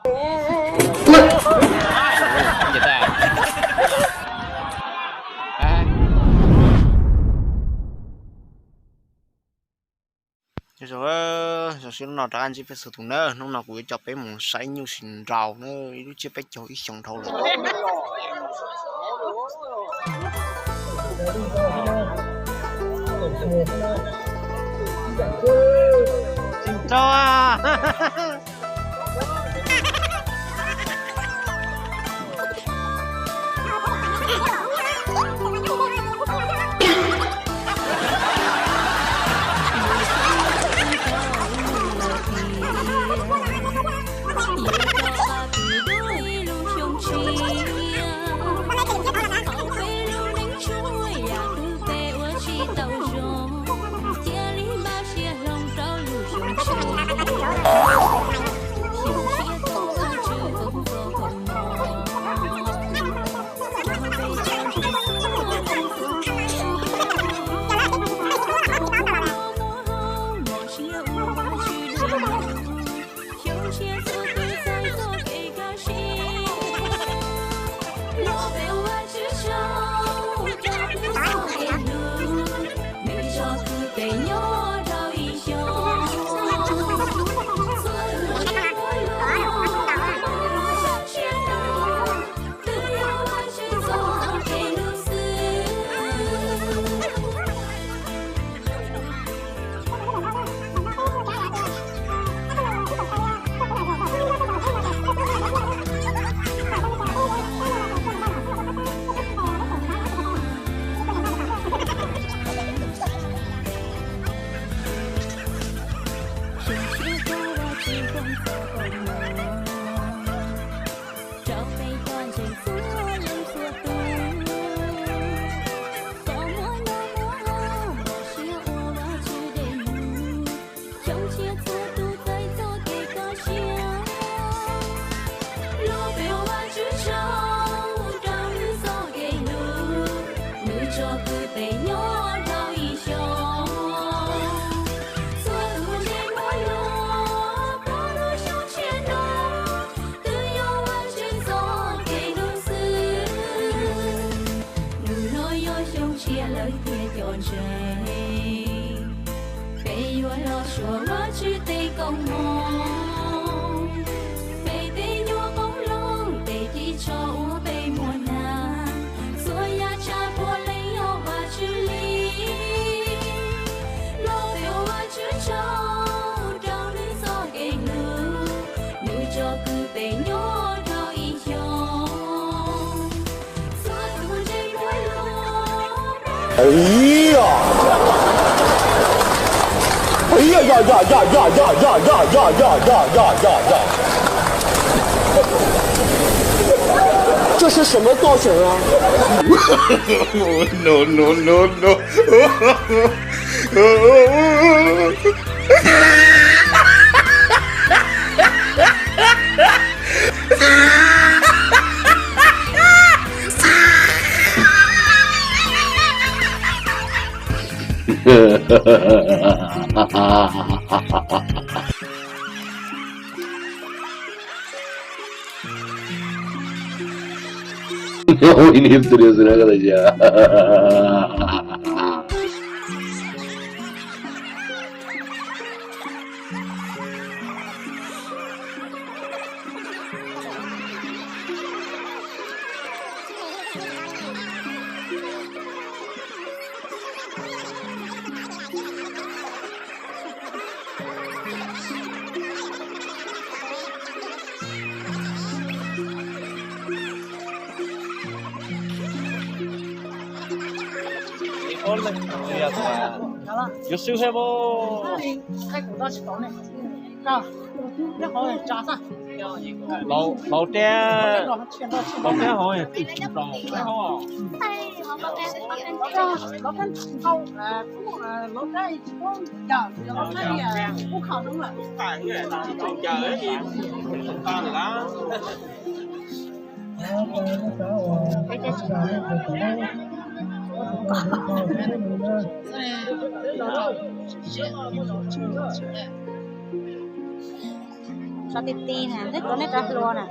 Zoo siab hnub no rov qab ntsib peb txhua tus na, hnub no kuv yuav coj peb mus saib nyuj sis nraus na, ib lub tsiab peb caug ib xyoos dhau lawm. Nws los yog xyoo tshiab lawm thiaj cov ntses. Peb yuav los suav Vajtswv tej koob hmoov. Peb tej nyuag qoob loo, tej ris tsho uas peb muaj hnav, txhua yam tshav puav leej yog Vajtswv li. Los peb ua Vajtswv tsaug rau nws txoj kev hlub, nws tso kwv peb nyob rau ib xyoos. Txhua tus ntseeg puav leej No, no, no, no. Ua niam txiv será cada ya. Yuav swb thiab mas. Laus, laus dab, laus dab hov twb tsis tau laus dab hov. Tso ti ti na, nej tuav nej cov hluas na.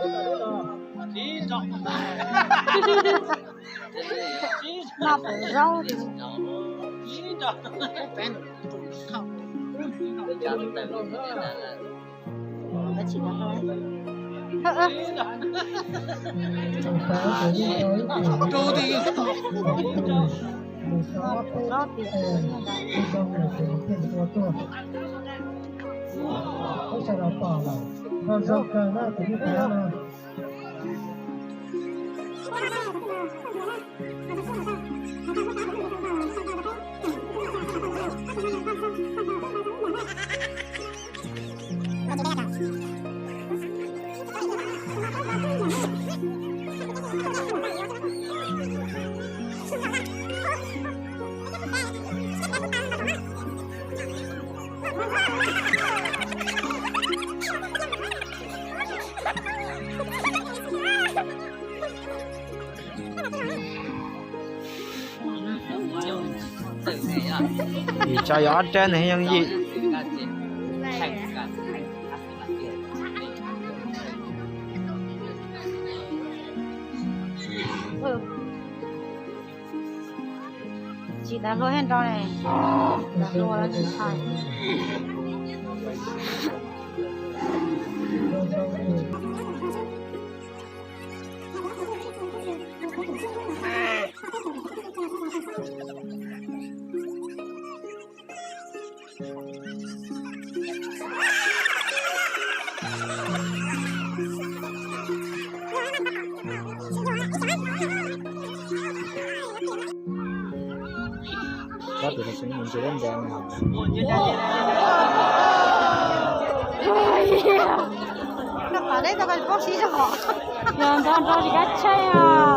Noj pum zaub. Yim tso yog ob rab nws yeej yim. Tsis tas hlua thiab nrau ne, tas hlua lawv tsis tshai. Yog nrog nrog tsis kav tsij os.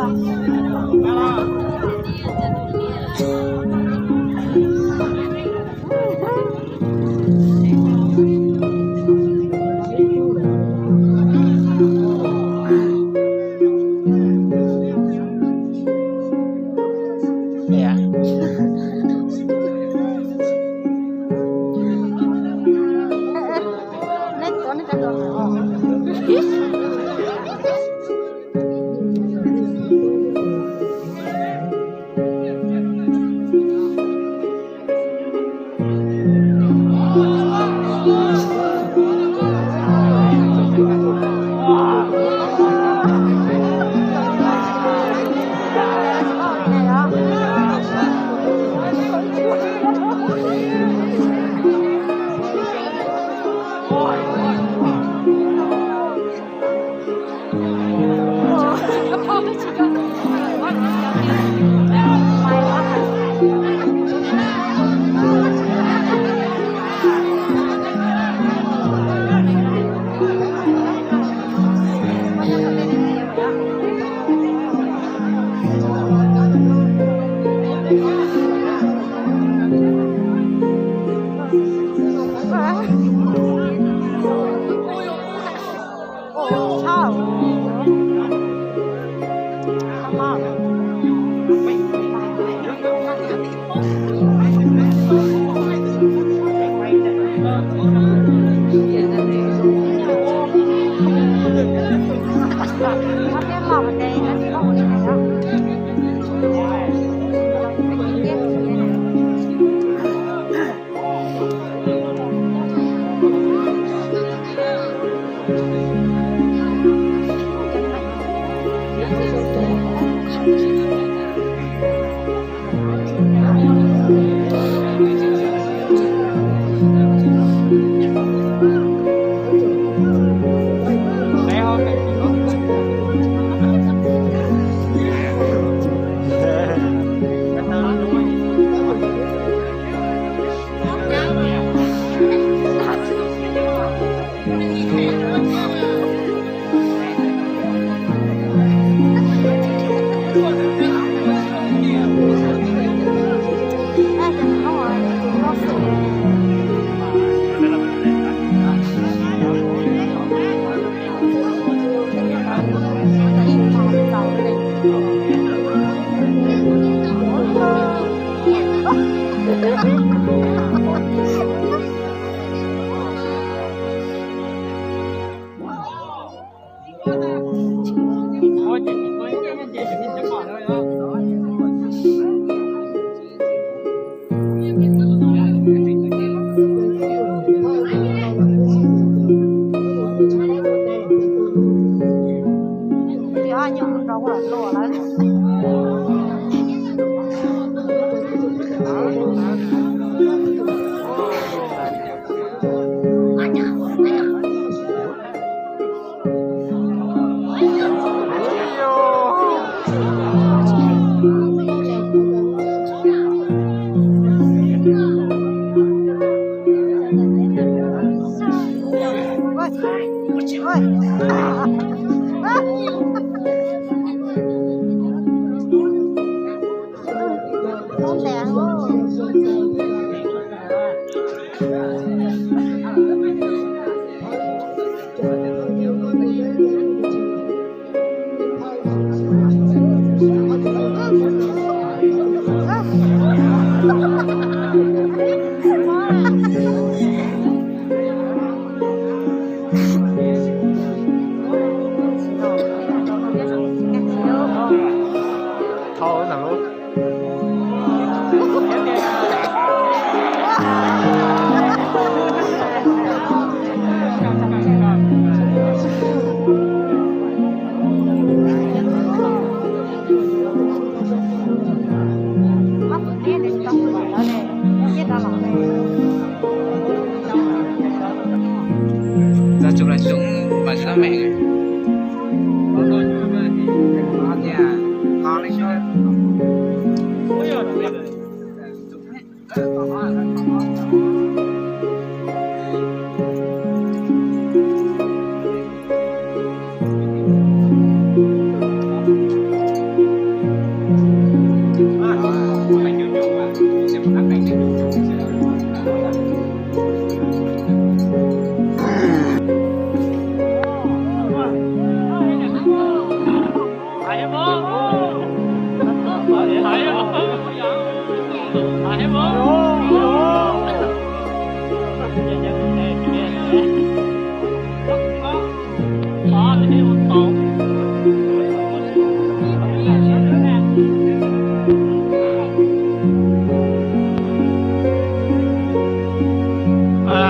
Txog tsum los coob mas tsis tau meem.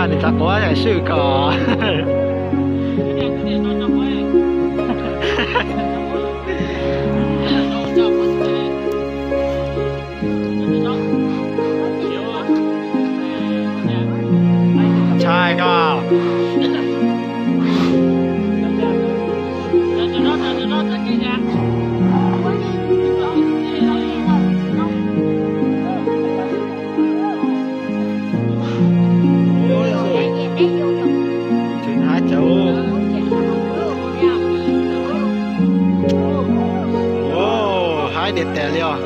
Nws tsav quav swm kom. Ntshai koj. Haib tiag tiag li os.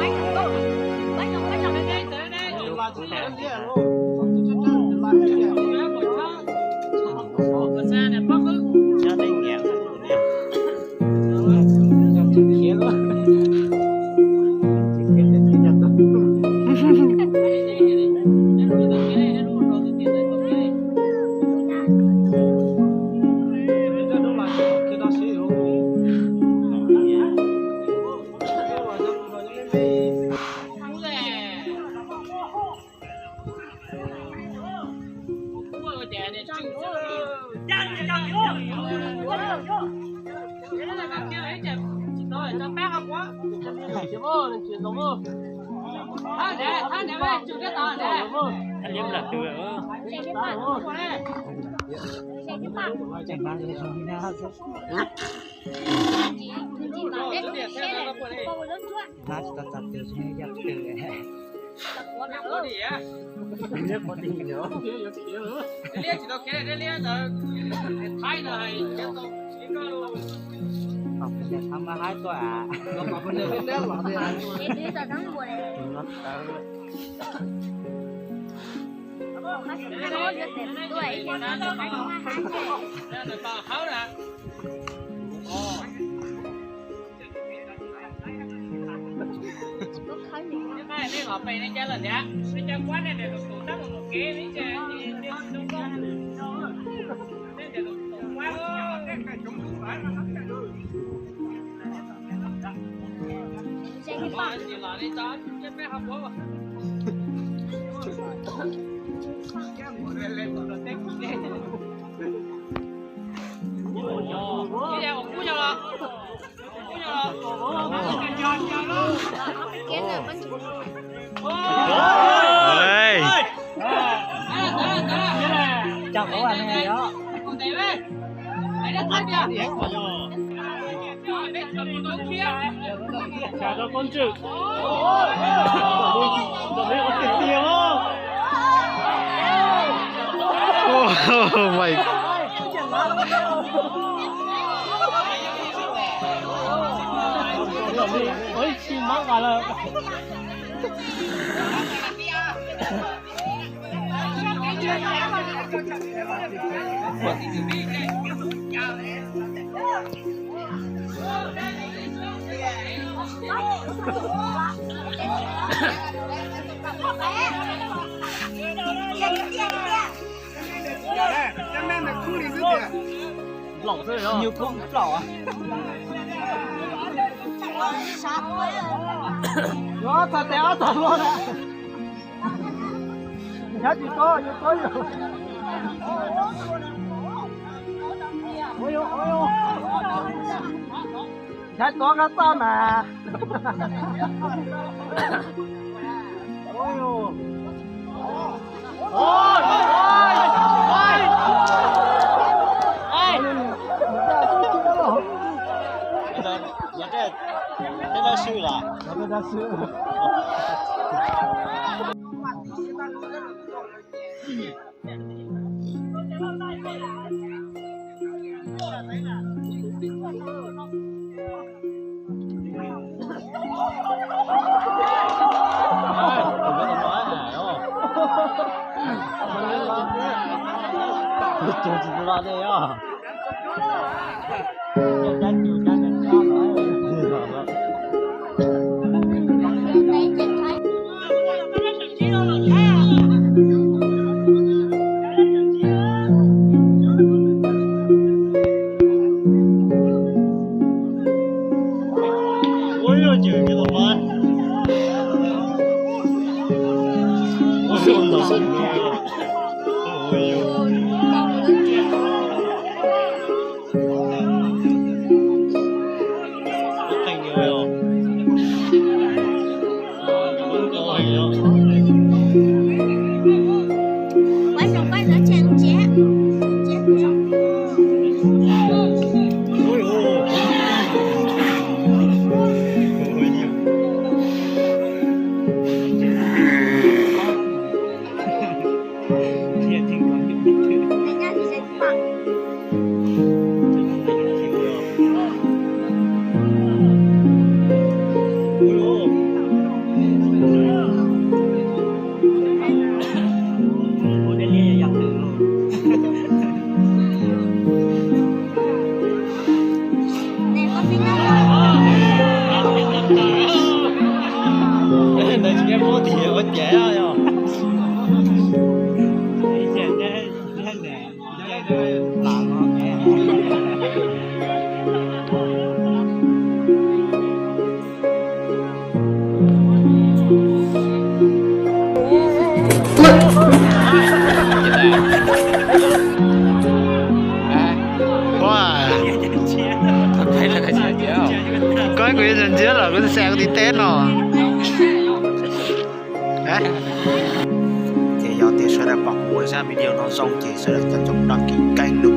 Ua ib tsis mab nqa lawm. Nws kuj plaum. Yuav ob txog tes ob txog hluas na. Nchav tsis tau, yuav tau yus. Nchav tau qab txaj na. Koj kuv yuav ntsia ntsia lawm kuv xav kuv tim teb no. Ces yog tias sawv daws pom kuv ua zaj video no zoo ces sawv daws cov tsoom đăng ký kênh